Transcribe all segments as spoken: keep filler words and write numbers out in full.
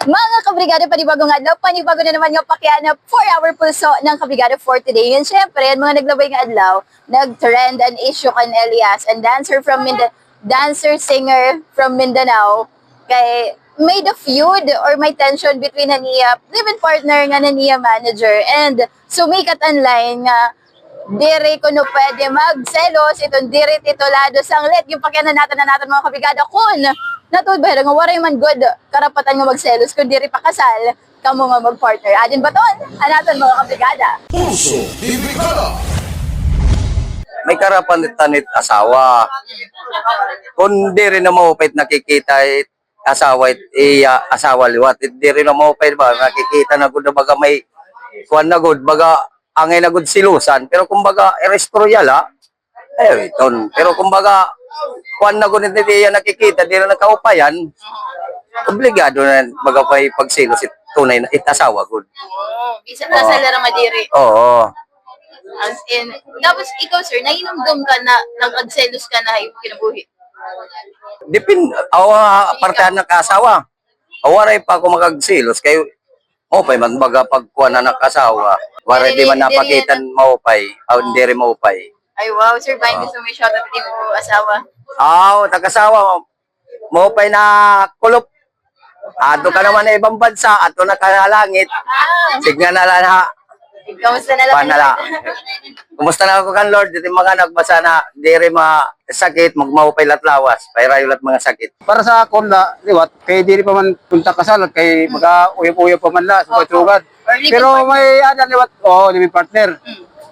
Mga kabrigada, panibagong adlaw, panibago na naman nga pakiana for our pulso ng kabrigada for today. Ngan syempre, an mga naglabay nga adlaw, nag-trend an issue kan Elias, an dancer from Minda-, dancer singer from Mindanao, kay may the feud or may tension between an iya live-in partner ngan an iya manager. And sumikat an line nga diri kuno pwede magselos iton diri titulado. Sanglit, ginpakiana naton an aton mga kabrigada kun natuod ba hira nga waray man gud karapatan nga magselos kun diri pa kasal kamo nga mag-partner. Adin baton an aton mga kabrigada. Pulso de Brigada. May karapatan it asawa. Kun diri na maupay it nakikita it asawa, it iya asawa liwat. It diri na maupay ba? Nakikita na gud na baga may kuan na gud, baga angay na gud selosan. Pero kumbaga, iristorya la, ay, iton. Pero kumbaga, kuan na gud, it iya nakikita, diri na kaupayan. Obligado na baga may pagselos it tunay na it asawa gud. Oo, bisan kasal na madiri. Oo. As in, tapos ikaw, sir, nahinumdom ka na nag-agselos ka na ha imong kinabuhi? Depende, aw, ah, parte anak asawa. Aw, waray pa ako makagselos kay maupay man baga pagkuan anak asawa. Waray, di man napakita maupay, aw, diri maupay. Ay, wow, sir, bangin gusto mo i-shoutout it imo asawa? Aw, tag-asawa, maupay na kulop. Adto ka naman ha ibang bansa, adto na ka ha langit. Sige na la ha. Kamusta na la? Kumusta na ako kan Lord? Diri mga anak, basta na diri masakit, magmaupay la it lawas. Pahirayo la it mga sakit. Para sa akon la, liwat, kay diri pa man punta kasal, kay mag-uyab-uyab pa man la, sugad-sugad. Pero may ada liwat, oo, live-in partner.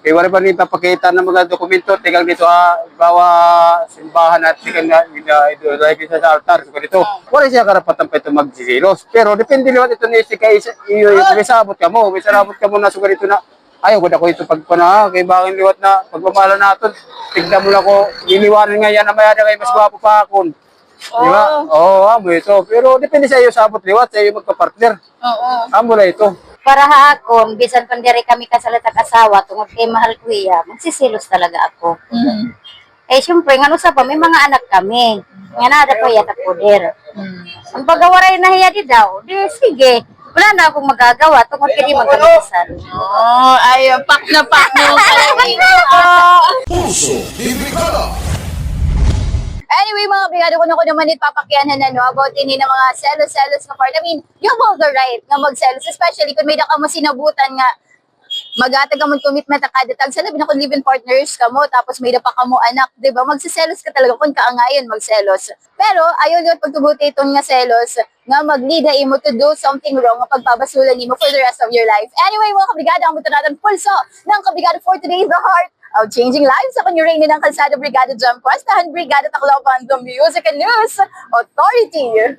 Kay waray pa nagpapakita nga mga dokumento, tikang dito ha, halimbawa, simbahan at tikang na, na, ito, sa altar, so ganito. Waray siya karapatan pa ito magselos. Pero depende liwat ito ni si kay iyo, iyo, may sabot kamo, may sabot kamo na so ganito na, ayaw gud ako ito pagpana, kay bangin liwat na pagmamahalan naton. Tignan mo na ko, liliwanan nga yana, may ada kay mas gwapo pa akon. Di ba? Oo, amo ito. Pero depende sa iyo sabot liwat, sa iyo magka-partner. Oo. Amo na ito. Para ha akon, bisan pa diri kami kasal it asawa, tungod kay mahal ko hiya, magseselos talaga ako. Mm. Eh, siyempre, ngano sa pa, may mga anak kami. Nga naa pa hiya ta poder. Mm. Ang pagkawaray na hiya di daw, di sige. Wala na akong magagawa, tungod kay di man kami kasal. Oh, ay, pak na pak mo. Pulso de Brigada. Anyway, mga brigada, kuno ko naman it papakianhan, ano, about ini nga mga selos-selos nga part. I mean, you have all the right nga magselos, especially kun may-ada kamo sinabutan nga maghatag kamo hin commitment ha kada tagsa, labi na kun live-in partners kamo, tapos may-ada pa kamo anak, di ba? Magseselos ka talaga kun kaangayan magselos. Pero ayaw liwat pagtubuti iton nga selos nga mag-lead ha imo to do something wrong nga pagpabasulan nimo for the rest of your life. Anyway, mga kabrigada, amo ito an aton pulso ng kabrigada for today, the heart of changing lives. Ako an iyo reyna ng kalsada, Brigada Jem Cuesta, han Brigada Tacloban, the music and news authority.